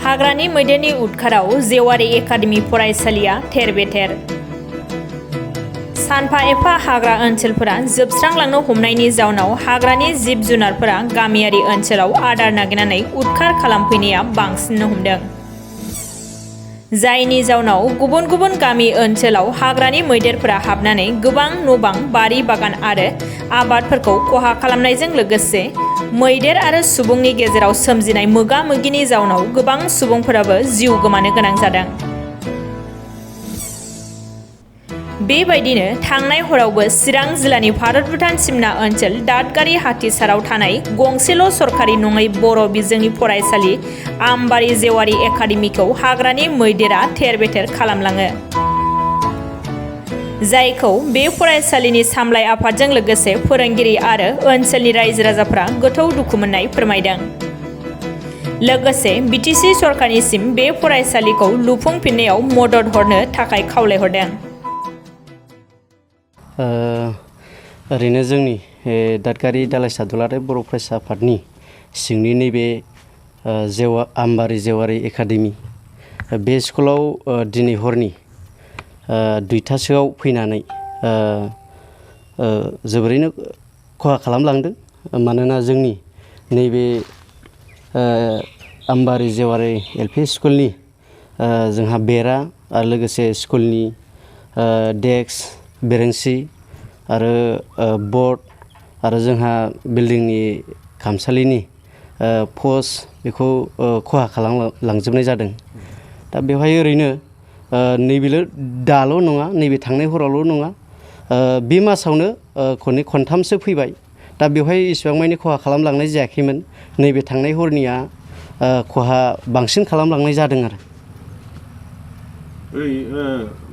हाग्रानि मैदेरनि उदखाराव जेवारि एकाडेमि फरायसालिया थेर-बेथेर। सानफा एफा हाग्रा ओनसोलफोरा जोबस्रांलांनो हमनायनि जाउनाव हाग्रानि जिब जुनारफोरा गामियारि ओनसोलाव आदार नागिरनानै उदखार खालामफैनाया बांसिननो हमदों। जायनि जाउनाव गुबुन गुबुन गामि ओनसोलाव हाग्रानि मैदेरफोरा हाबनानै गोबां न'-बां, बारि बागान आरो आबादफोरखौ खहा खालामनायजों लोगोसे मैदेर आरो सुबुंनि गेजेराव सोमजिनाय मोगा-मोगिनि जाउनाव गोबां सुबुंफोराबो जिउ गोमानो गोनां जादों। बेबायदिनो थांनाय हरावबो चिरां जिल्लानि भारत-भुटान सिमना ओनसोल दादगारि हाथिसाराव थानाय गंसेल' सरकारि नङै बर' बिजोंनि फरायसालि आमबारि जेवारि एकाडेमिखौ हाग्रानि मैदेरा थेर-बेथेर खालामलाङो। जायखौ बे फरायसालिनि सामलाय आफादजों लोगोसे फोरोंगिरि आरो ओनसोलनि रायजो-राजाफ्रा गोथौ दुखु मोननाय फोरमायदों। लोगोसे बिटिसि सरकारनिसिम बे फरायसालिखौ लुफुंफिननायाव मदद हरनो थाखाय खावलायहरदों। ओरैनो जोंनि दादगारि दालाइसा दुलाराय बर' फरायसा आफादनि सिंनि नैबे आमबारि जेवारि एकाडेमि बे स्कुलाव दिनै हरनि 2टासोआव फैनानै जोबोरैनो खहा खालामलांदों। मानोना जोंनि नैबे आमबारि जेवारि एलपि स्कुलनि जोंहा बेरा आरो लोगोसे स्कुलनि डेस्क बेरेंसि आरो बर्ड आरो जोंहा बिल्डिंनि खामसालिनि पस्ट बेखौ खहा खालामलांजोबनाय जादों। दा बेवहाय ओरैनो दाल' नङा, नैबे थांनाय हरावल' नङा, बे मासावनो खनथामसो फैबाय। दा बेवहाय इसेबां मानि खहा खालामलांनाय जायाखैमोन। नैबे थांनाय हरनिया खहा बांसिन खालामलांनाय जादों आरो।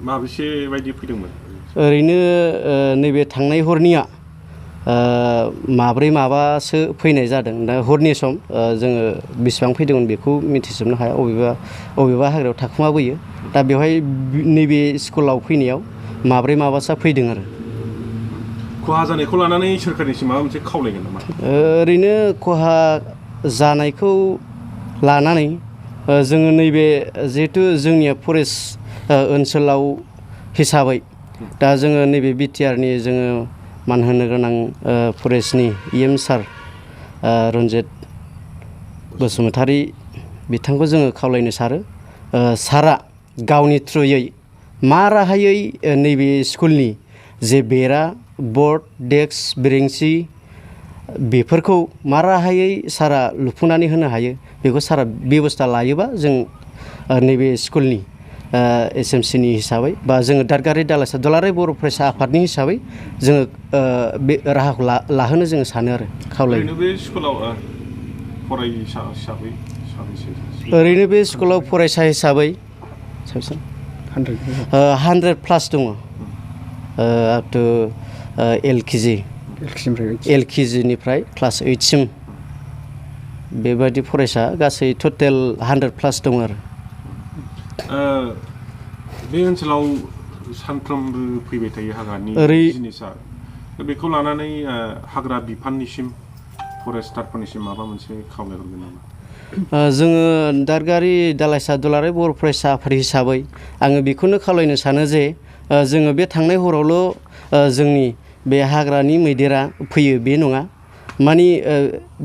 माबेसे बायदि फैदोंमोन? ओरैनो नैबे थांनाय हरनिया माबासो फैनाय जादों। दा हरनि सम जोङो बेसेबां फैदोंमोन बेखौ मिथिजोबनो हाया, अबेबा हाग्रायाव थाखुमाबोयो। दा बेवहाय नैबे स्कुलाव फैनायाव माबासो फैदों आरो। खहा जानायखौ लानानै सोरखारनिसिम माबा मोनसे खावलायगोन नामा? ओरैनो खहा जानायखौ लानानै जोङो नैबे जिहेथु जोंनिया फरेस्ट ओनसोलाव हिसाबै दा जोङो नैबे बिटिआरनि जोङो मान होनो गोनां फरेस्टनि EM सार रन्जित बसुमतारी बिथांखौ जोङो खावलायनो सारा गावनि थ्रुयै मा राहायै नैबे स्कुलनि जे बेरा, बर्ड, डेस्क, बेरेंसि बेफोरखौ मा राहायै सारा लुफुंनानै होनो हायो बेखौ सारा बेबस्था लायोबा जों नैबे स्कुलनि SMCनि हिसाबै बा जोङो दादगारि दालाइसा दुलाराय बर' फरायसा आफादनि हिसाबै जोङो बे राहाखौ लाहोनो जोङो सानो आरो खावलायो। ओरैनो बे स्कुलाव फरायसा हिसाबै साबेसे? ओरैनो बे स्कुलाव फरायसा हिसाबै 100+ दङ। आप टु LKG निफ्राय क्लास 8सिम बेबायदि फरायसा गासै टटेल 100+ दङ आरो। बे ओनसोलाव सानफ्रोमबो फैबाय थायो हाग्रानि जिनिसा। बेखौ लानानै हाग्रा बिफाननिसिम फरेस्टारफोरनिसिम माबा मोनसे खावलायहरगोन नामा? जोङो दादगारि दालाइसा दुलाराय बर' फरायसा आफाद हिसाबै आङो बेखौनो खावलायनो सानो जे जोङो बे थांनाय हरावल' जोंनि बे हाग्रानि मैदेरा फैयो बे नङा। मानि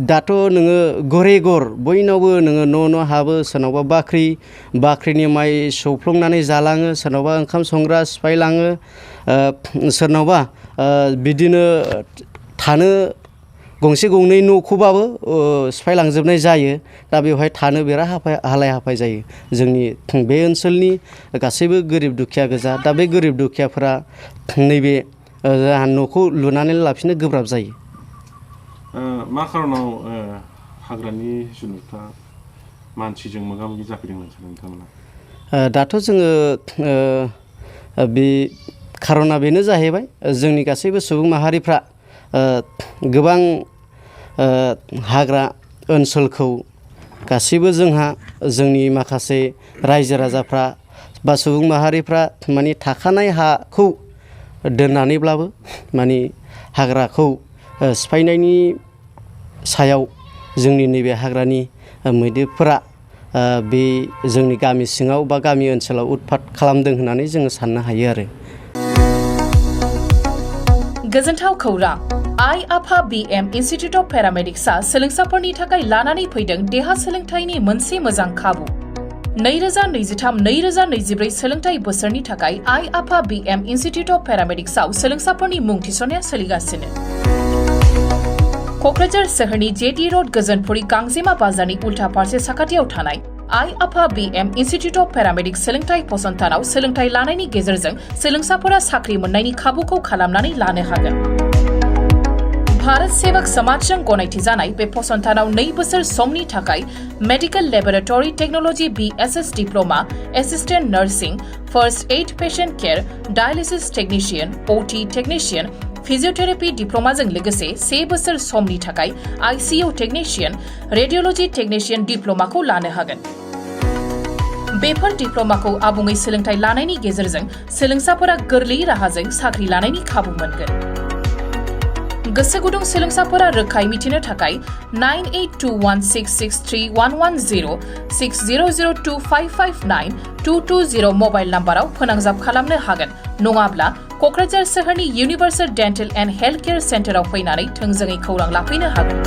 दाथ' नोङो घरे घर बयनावबो नोङो न' हाबो, सोरनावबा बाख्रिनि माइ सौफ्लंनानै जालाङो, सोरनावबा ओंखाम संग्रा सिफायलाङो, सोरनावबा बिदिनो थानो गंसे गंनै न'खौबाबो सिफायलांजोबनाय जायो। दा बेवहाय थानो बिराद हालाय-हाफाय जायो। जोंनि बे ओनसोलनि गासैबो गोरिब दुखिया गोजा। दा बे गोरिब दुखियाफोरा नैबे न'खौ लुनानै लाफिननो गोब्राब जायो। मा खारनाव हाग्रानि जुनारफ्रा मानसिजों मोगा-मोगि जाफैदों सानो नोंथांमोना? दाथ' जोङो बे खारना बेनो जाहैबाय जोंनि गासैबो सुबुं माहारिफ्रा गोबां हाग्रा ओनसोलखौ गासैबो जोंनि माखासे रायजो-राजाफ्रा बा सुबुं माहारिफ्रा माने थाखानाय हाखौ दोननानैब्लाबो माने हाग्राखौ सिफायनायनि सायाव जोंनि नैबे हाग्रानि मैदेरफोरा बे जोंनि गामि सिङाव बा गामि ओनसोलाव उतपात खालामदों होननानै जोङो साननो हायो आरो। गोजोनथाव खौरां आइ आफा BM इन्स्टिट्युट अफ पेरामेडिक्सआ सोलोंसाफोरनि थाखाय लानानै फैदों देहा सोलोंथाइनि मोनसे मोजां खाबु। 2023-2024 सोलोंथाइ बोसोरनि थाखाय आइ आफा BM इन्स्टिट्युट अफ पेरामेडिक्सआव सोलोंसाफोरनि मुं थिसननाया सोलिगासिनो। क'क्राझार सोहोरनि जेटी रोड गोजोनपुरी गांजेमा बाजारनि उल्था फारसे साखाथियाव थानाय आइ आफा BM इन्स्टिट्युट अफ पेरामेडिक्स सोलोंथाइ फसंथानाव सोलोंथाइ लानायनि गेजेरजों सोलोंसाफोरा साख्रि मोननायनि खाबुखौ खालामनानै लानो हागोन। भारत सेवक समाजजों गनायथि जानाय बे फसंथानाव 2 बोसोर समनि थाखाय medical laboratory technology BSS diploma, assistant nursing, first aid patient care, dialysis technician, OT technician, physiotherapy डिप्लोमाजों लोगोसे 1 बोसोर समनि थाखाय ICU टेक्निशियन, रेडियोलॉजी टेक्निशियन डिप्लोमाखौ लानो हागोन। बेफोर डिप्लोमाखौ आबुङै सोलोंथाइ लानायनि गेजेरजों सोलोंसाफोरा गोरलै राहाजों साख्रि लानायनि खाबु मोनगोन। गोसो गुदुं सोलोंसाफोरा रोखायै मिथिनो थाखाय 9821663110 6002559220 मबाइल नाम्बाराव फोनांजाब खालामनो हागोन, नङाब्ला क'क्राझार सोहोरनि universal dental and health care सेन्टाराव फैनानै थोंजोङै खौरां लाफैनो हागोन।